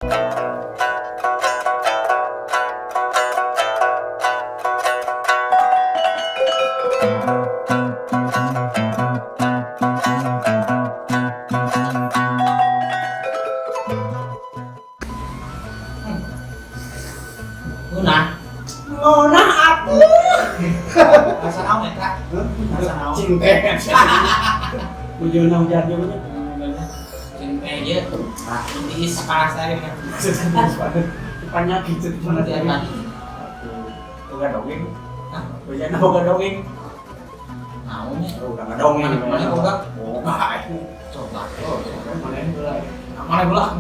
Ngeunah. Ngeunah atuh. Asa naon eta? Asa naon? Cinte. Hujan hujan juga. Cinte ieu. Tiis panas tadi mah. Penyakit itu mana Iya, tadi? Pak. Boga dongeng. Hah? Hujan boga dongeng. Naon nya? Oh, udah dongeng. Mana boga? Boga. Coba. Mana yang bola? Mana bola?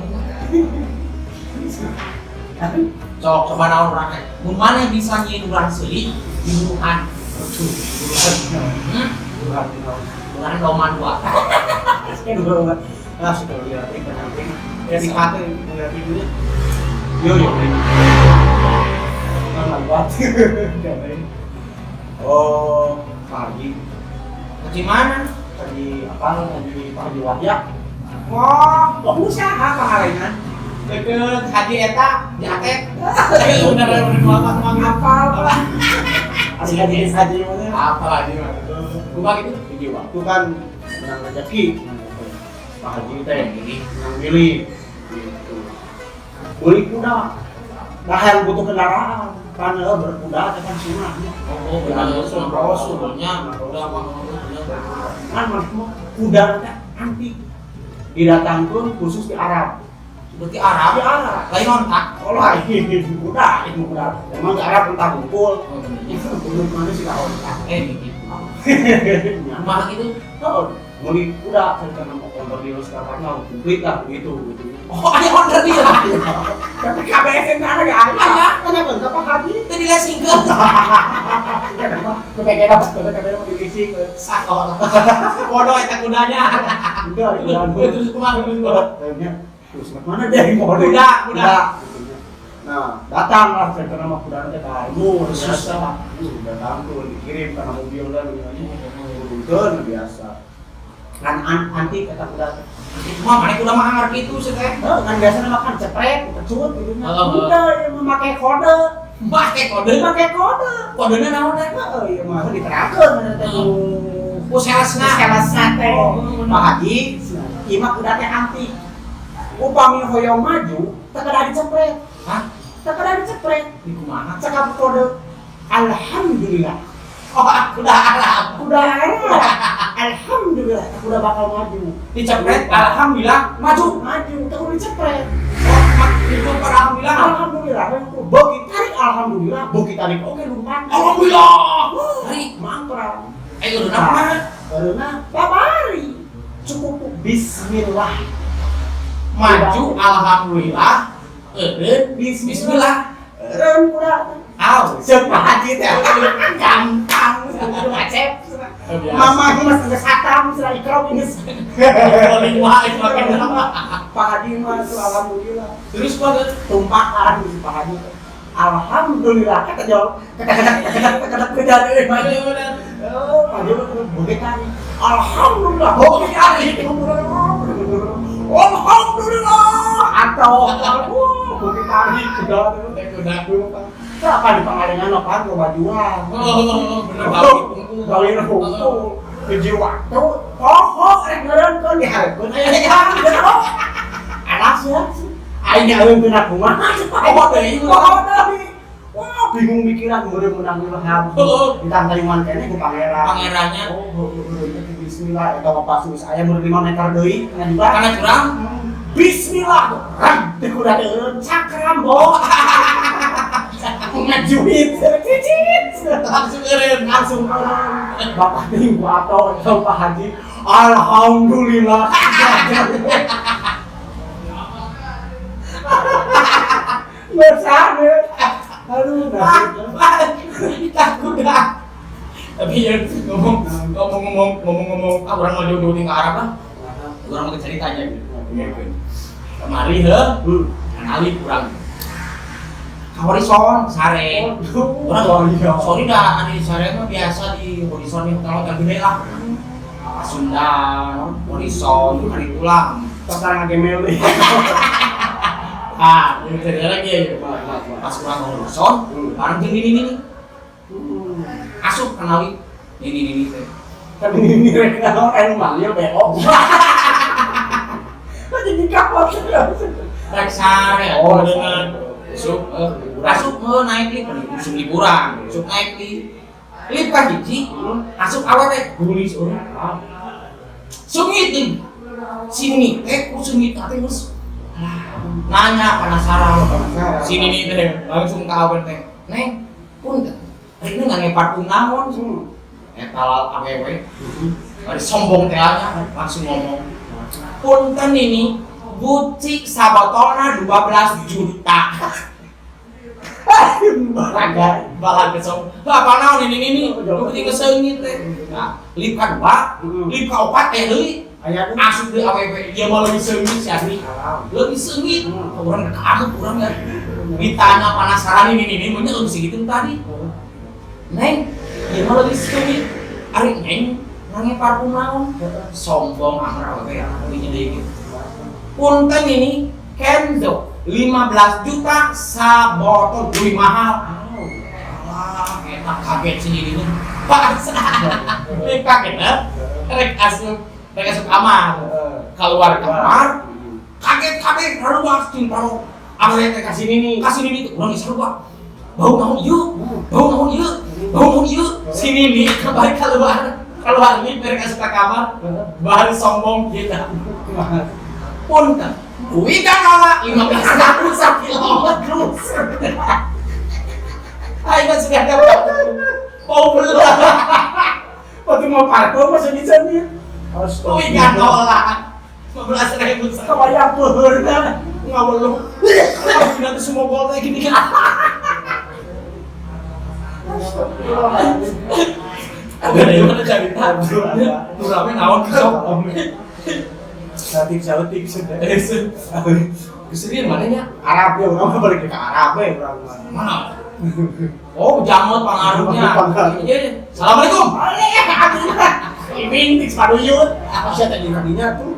Cok, coba naon urang teh. Mun maneh bisa nyieun urang seuri di buruhan. Hmm? Buruhan loma dua. Dua. Ah, sudah lihat ini penting. Ya nikmatin lihat ibunya. Yo yo. Mana buat? Oh, pagi. Haji mana? Haji apa? Haji Pak Haji Wahya. Wah, oh usaha pangalengan. Deket haji eta di Atep. Bener bener apa Apal. Haji haji haji mana? Apa lagi mah? Kumaha gitu? Hiji waktu kan menang rezeki. Pak Haji teh menang milih gitu. Beli kuda. Nah, yang butuh kendaraan kan berkuda teh kan sunah. Oh, benar. Rasulnya udah mah. Kan mah kuda teh antik. Didatangkeun khusus di Arab. Berarti Arab? Di Arab. Lain onta. Oh lain kuda, itu kuda. Emang di Arab entah kumpul. Kumpul mana sih ka onta. Gitu. Kumaha gitu? Oh, beli kuda, saya karena mau onderdil segala macam, komplit lah begitu gitu. Oh, ada onderdil. Tapi KBS yang ada gak ada. Kenapa? Enggak Pak Haji? Itu di lesingkeun. PPG dapat, PPG dapat di leasing. Sakola. Bodoh eta kudanya. Udah, udah. Terus kumaha terus kumaha? Terus mana deh mau Kuda, kuda. Nah, datanglah saya karena mah kuda teh kamu biasa. Datang tuh dikirim karena mobil lah turunkeun biasa. Kan antik kata kuda teh. Itu mah mana kuda mah anggar kitu sih teh. Heuh, kan biasanya makan cepret, kecut gitu nya. Kuda yang memakai kode. Make kode. Make kode. Kodena naon teh? Heeh, ieu mah diterangkeun mana teh. Oh, salesna. Salesna teh. Pak Haji, ieu mah kuda teh antik. Upami hoyong maju, teu kada dicepret. Hah? Teu kada dicepret. Di kumaha? Cekap kode. Alhamdulillah. Oh, kuda Arab. Kuda Arab. Alhamdulillah, kuda bakal maju. Dicepret, alhamdulillah, maju. Maju, teu kudu dicepret. Oh, itu alhamdulillah. Alhamdulillah, beuki tarik alhamdulillah, beuki tarik oke lumpat. Alhamdulillah. Tarik mangprang. Ayo udah kumaha? Bareuna babari. Cukup bismillah. Maju alhamdulillah. Eureun bismillah. Eureun kuda. Aw, Ceuk Pak Haji teh gampang ngacep. Mama geus geus hatam cenah ikram geus. Paling wae make Pak Haji mah tuh alhamdulillah. Terus kumaha tumpahan si Pak Haji. Alhamdulillah kata jawab kata kata euy maju. Oh, maju beuki tarik. Alhamdulillah beuki tarik. Alhamdulillah atau beuki tarik kuda kuda. Apa di pangalengan apa kemajuan. Oh, bener gawe gawe hungkul. Hiji waktu poho rek ngeureunkeun dihareupeun aya deui. Alas ya. Aing nyaeun teu kumaha. Poho deui. Poho deui. Wah, bingung mikiran meureun menang ilham. Ditangtayungan keneh ku pangeran. Pangerannya. Oh, bismillah eta mah pas geus aya meureun 5 meter deui kana jurang. Kana jurang. Bismillah. Rang teh kuda teh cakram bo. Ngajuit, cicit, langsung eureun, langsung eureun. Bapak minggu atau Pak Haji, alhamdulillah. Besar deh. Aduh, kita kuda. Tapi ya ngomong-ngomong, ah orang mau jauh-jauh ke Arab lah. Orang mau ceritanya gitu. Kemari heuh, kenali kurang. Horizon sare. Orang sorry dah, di sare mah biasa di Horizon di hotel-hotel gede lah. Pasundan, Horizon, hari pulang. Pasar ngagemel. Ah, ini cerita lagi ya. Pas urang nguruson, bareng jeung nini nini. Asup kenali nini nini teh. Kan nini rek naon anu manggil BO. Kok jadi kapok. Rek sare Oh, dengan asup asup naik lift musim liburan, asup naik lift. Lift ka hiji, asup awe teh gulis urang. Sungit nih. Sini teh ku sungit teh geus. Nanya penasaran. Sini nih teh langsung ka awe teh. Neng, punten. Rek nu ngangge parfum naon? Eta awewe. Bari sombong teh nya langsung ngomong. Punten ini Gucci sabotolna 12 juta. Balaga. Balaga sok. Lah apa naon ini ini? Nu penting geus teh. Nah, lip ka 2, lip ka 4 teh deui. Aya asup deui awewe. Ieu mah leuwih seungit si Asri. Leuwih seungit. Urang kamu urang ya. Ditanya penasaran ini ini mun leuwih segitu tadi. Neng, ieu mah leuwih seungit. Ari neng ngangge parfum naon? Sombong anger awewe deui deui gitu. Punten ini Kenzo 15 juta sabotol lebih mahal. Alah, enak kaget sih ini. Pas. Ini kaget ya. Rek asup kamar. Keluar kamar, kaget kabeh raruas cinta lo. Awewe teh kasih nini. Kasih nini tuh urang geus sarua. Bau naon ieu? Bau naon ieu? Bau naon ieu? Si nini balik keluar. Keluar ini mereka asup ka kamar, bari sombong kita. Punten. Kuwi kan nolak 15.000 sakilo terus. Ayo sudah dapat. Bau belah. Waktu mau parfum masih bisa nih. Kuwi kan nolak 15.000 sakilo. Kebayang peurna ngaweluk. Nanti semua gol kayak gini kan. Ada yang mana cerita? Turame naon sok. Satik-satik sudah. Keserian mananya? Arab ya, orang mah balik ke Arab ya orang mah. Mana? Oh, jamot pengaruhnya. Iya. Assalamualaikum. Iming tik paduyut. Apa sih tadi kadinya tuh?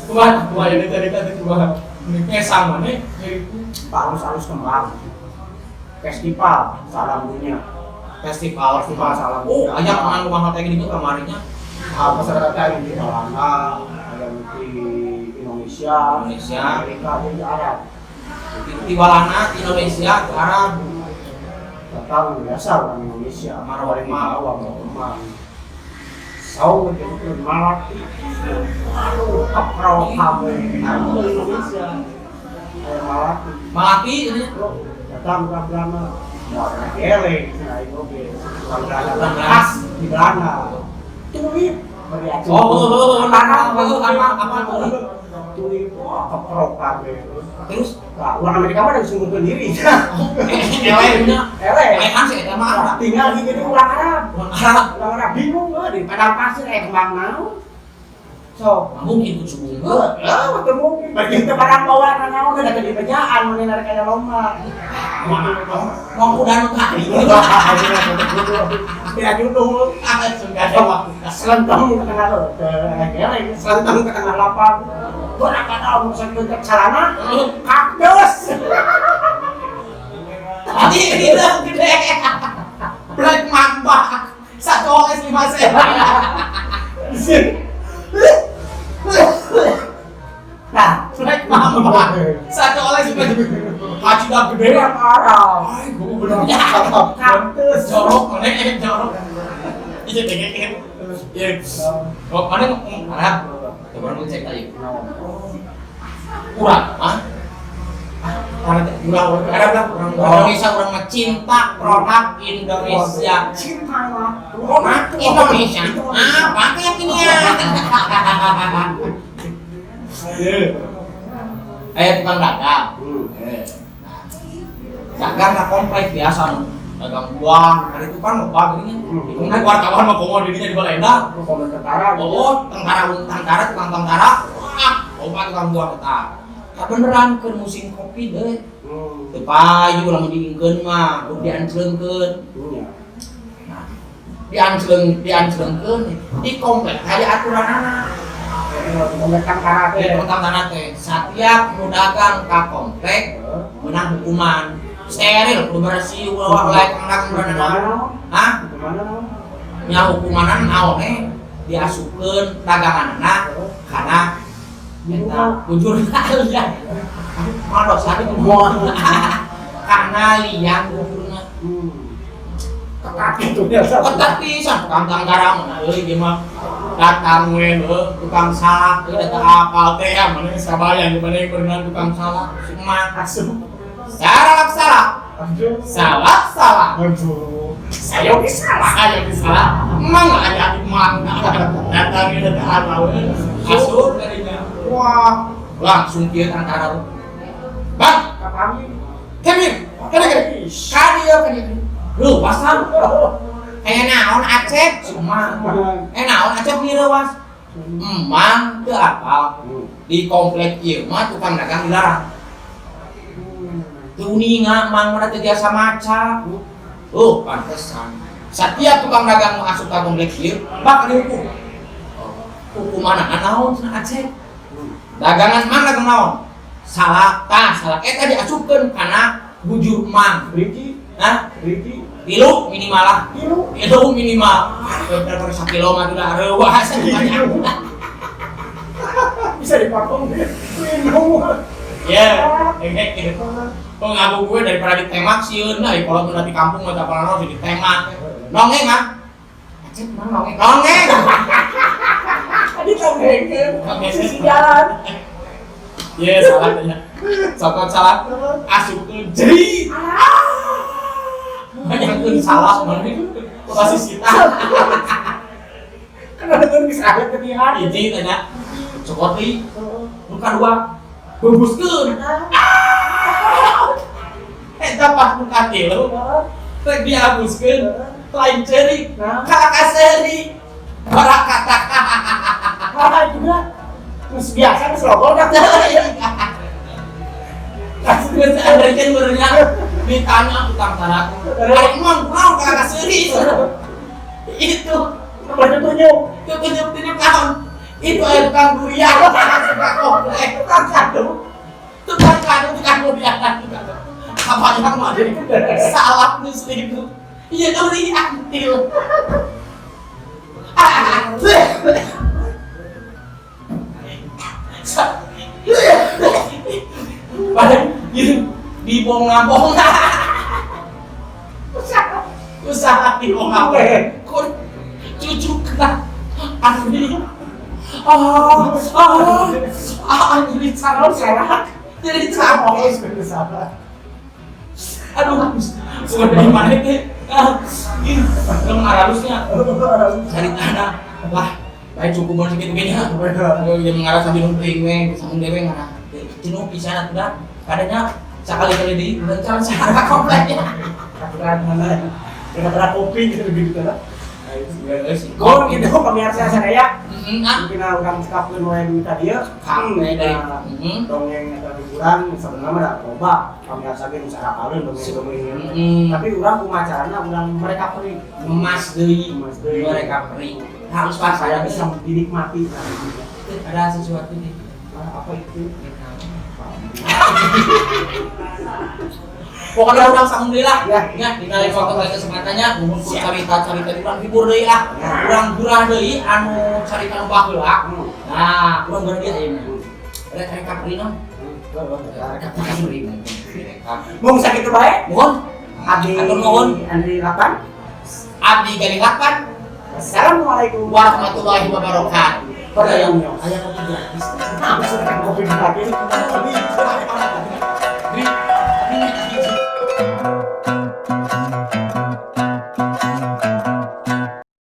Kumaha? Kumaha yang cerita teh kumaha? Ngesang maneh Alus-alus kembang. Festival salam dunia. Festival salam. Oh, banyak mangan rumah teh gini tuh kamarinya. Peserta teh di Belanda, ada di Indonesia, Amerika, di Arab. Di Walana, Indonesia, di Arab. Datang biasa orang Indonesia, Marwah Marwah. Saung itu Malati. Aduh, keprok kabeh. Aku Indonesia. Aya Malati. Malati ini datang orang Belanda. Wah, geleng cenah ieu oge. Orang Belanda khas di Belanda. Tulip bari atuh. Oh, apa tulip? Tulip wah keprok kabeh. Terus nah, orang Amerika mah disungguhkeun diri. Elehnya. Eleh. Elehan sih eta mah. Tinggal di jadi orang Arab. Orang Arab. Orang Arab bingung euy di padang pasir aya kembang naon. Sok, mungkin ku subuh. Heeh, teu mungkin. Bagi teu barang bawa naon da teu dibejaan mun rek aya lomba. Mau kuda nu tadi. Beda judul. Selenteng ke tengah geleng, selenteng ke tengah lapang. Borak kada mun sakieu calana kaktus. Tadi hilang gede. Black Mamba. 1,5 sen. Nah, Black Mamba. 1,5 haji dah gede parah. Ay, gua bener. Kaktus jorok mana jorok. Iya dengek. Iya. Oh, mana ngomong Arab? Coba lu cek aja. Urang, ah? Urang Arab lah, urang Indonesia, urang mah cinta produk Indonesia. Cinta lah produk Indonesia. Ah, pakai yang ini ya. Tukang dagang. Dagang nggak komplek biasa nih. Dagang buah, hari itu kan lupa gini. Itu wartawan mah komo dirinya di Balenda. Komo tentara. Oh, tentara, tukang tentara. Wah, obat tukang buah eta. Kabeneran keur musim kopi deh. Teu payu lamun diingkeun mah, kudu diancleungkeun. Nah, diancleungkeun di komplek aya aturanana. Komplek tangtara Di teh. Tangtara teh setiap nu dagang ka komplek menang hukuman. Steril kudu bersih ulah lain dagang berenang. Hah? Hukuman naon? Nya hukumanan naon eh diasupkeun daganganna kana eta bujurna ya. Mah dosa itu karena liang bujurna. Ketat itu biasa. Ketat pisan tukang tangtara mah euy ieu mah datang we heuh tukang salak euy datang apal teh ya mana geus kabayang di mana yang berenang tukang salak si emak Asup. salak salak Aduh. salak salak Aduh. saya oke salah saya oke salah emang ada emang datang ini datang apal we asup kadinya wah langsung kieu tangtara bang Kapangi. kemir kene kene kadieu kene leuwasan naon Acep si emak naon Acep ngireuwas emang teu apal di komplek ieu mah tukang dagang dilarang teu uninga mang mah teu biasa maca oh pantesan setiap tukang dagang nu asup ka komplek ieu bakal dihukum hukuman naon cenah Acep dagangan mang dagang naon salak tah salak eta diasupkeun kana bujur mang Riki, hah Riki, tilu minimal lah tilu. itu minimal berapa sakilo mah udah reuas Bisa dipotong deh. Minum. ya gitu pengaku gue daripada ditembak sieun nah kalau udah di kampung mah tak pernah ditembak nongeng ah Acep mah nongeng nongeng Tadi tongengkeun. Sisi jalan. ya salah tanya sokot salah asupkeun jerit banyakkeun salah mana pasti sita Karena dengan bisa ada ketihan. hiji tanya cokot deui nu kadua bebuskeun eta pas nu katilu rek diabuskeun lain ceurik Nah. ka seuri barakata Ah, juga. Terus biasa terus logor kan. Geus adeurkeun beurnya ditanya tukang taraku ari emang kunaon ka seuri itu Baca tunjuk. itu tunjuk-tunjuk naon itu aya tukang durian tukang komplek Tukang kado. tukang kado tukang durian apa yang mah salah geus itu iya durian til pada dibonga-bonga usaha dibonga-bonga kun cucu kena anu jadi calon Salah. jadi calon Salah. aduh bukan dari mana itu ini dong aralusnya cari tanah wah baik cukup banget segitu kayaknya dia mengarah sambil numping we sambil dewe ngarah jenuh pisan atuh dah kadangnya sekali-kali di calon saha kompleknya Aturan mana? Kira-kira kopi gitu gitu lah. Gol Gitu pemirsa sadaya. Ah Mungkin urang cekapkeun wae duit tadi ya. Kame dari Dongeng atau hiburan sebenarnya mah da loba pemirsa ge nu sarapaleun dongeng-dongeng. Tapi urang kumaha carana urang mereka peri emas deui Emas deui. mereka peri harus pas saya saya bisa dinikmati. ada sesuatu nih Ah, apa itu? Pokoknya urang sanggup deui lah. Ya. Ya, dina lain waktu lain kesempatannya nuhun ku carita-carita urang hibur deui lah. Ya. Urang gurah deui anu carita nu baheula. Nah, urang gurah deui ayeuna. Rek rekap deui naon? Rekap deui. Rekap. Mung sakitu bae. Nuhun. Abdi Atur nuhun. Andri 8. Abdi Galing 8. Assalamualaikum Warahmatullahi wabarakatuh. Perayaan. Aya kopi gratis. Nah, maksudnya kopi gratis.